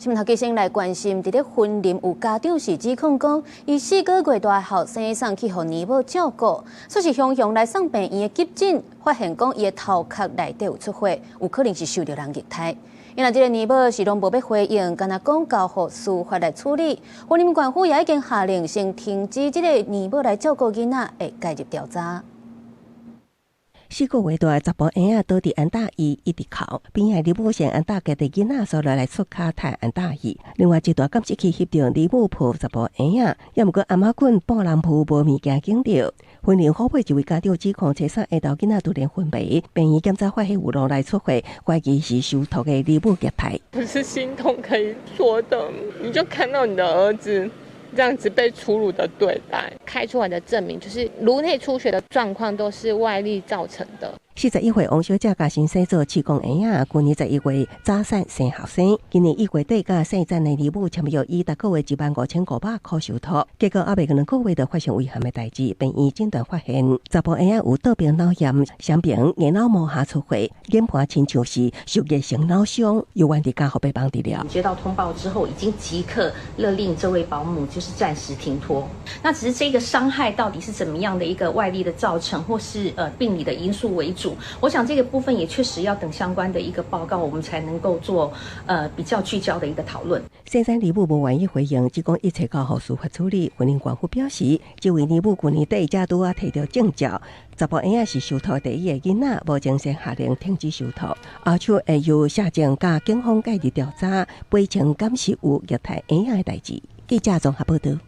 新聞頭家先來關心，佇咧雲林有家長是指控講，伊4個月大後生送去予奶母照顧，煞是雄雄來送病院的急診，發現講伊的頭殼內底有出血，有可能是受著人虐待。因為這个奶母是攏無欲回應，干焦講交予司法來處理。雲林縣府也已經下令先停止這个奶母來照顧囡仔，會介入調查。4個月大查埔嬰仔倒佇安搭醫一直哭，邊仔奶母嫌安搭家己囡仔，所以來出跤踢安搭伊。另外一台監視器翕著奶母抱查埔嬰仔，也毋過頷仔棍布人鋪無物件抿著。雲林虎尾一位家長指控，初三下晝囡仔突然昏迷，病院檢查發現有顱內出血，懷疑是受託的奶母虐待。不是心痛可以說的，你就看到你的兒子這樣子被粗魯的對待，開出來的證明就是顱內出血的狀況都是外力造成的。41歲王小姐共先生做試管嬰仔，去年11月早產生後生，今年1月底佮姓詹的奶母簽約，以逐個月15,500塊受託，結果猶未2個月就發生遺憾的代誌，病院診斷發現查埔嬰仔有倒爿腦炎，雙爿硬腦膜下出血，研判親像是受熱性腦傷，猶原佇加護病房治療。接到通報之後，已經即刻勒令這位保姆就是暫時停托。那只是這個傷害到底是怎麼樣的一個外力的造成，或是病理的因素為主？我想這個部分也確實要等相關的一個報告，我們才能夠做比較聚焦的一個討論。姓詹奶母無願意回應，只講一切交予司法處理。雲林縣府表示，這位奶母去年底才拄仔提著證照，查埔嬰仔是受託第一个囡仔，目前先下令停止受託，後續會由社政佮警方介入調查，厘清敢是有虐待嬰仔的代誌。記者綜合報道。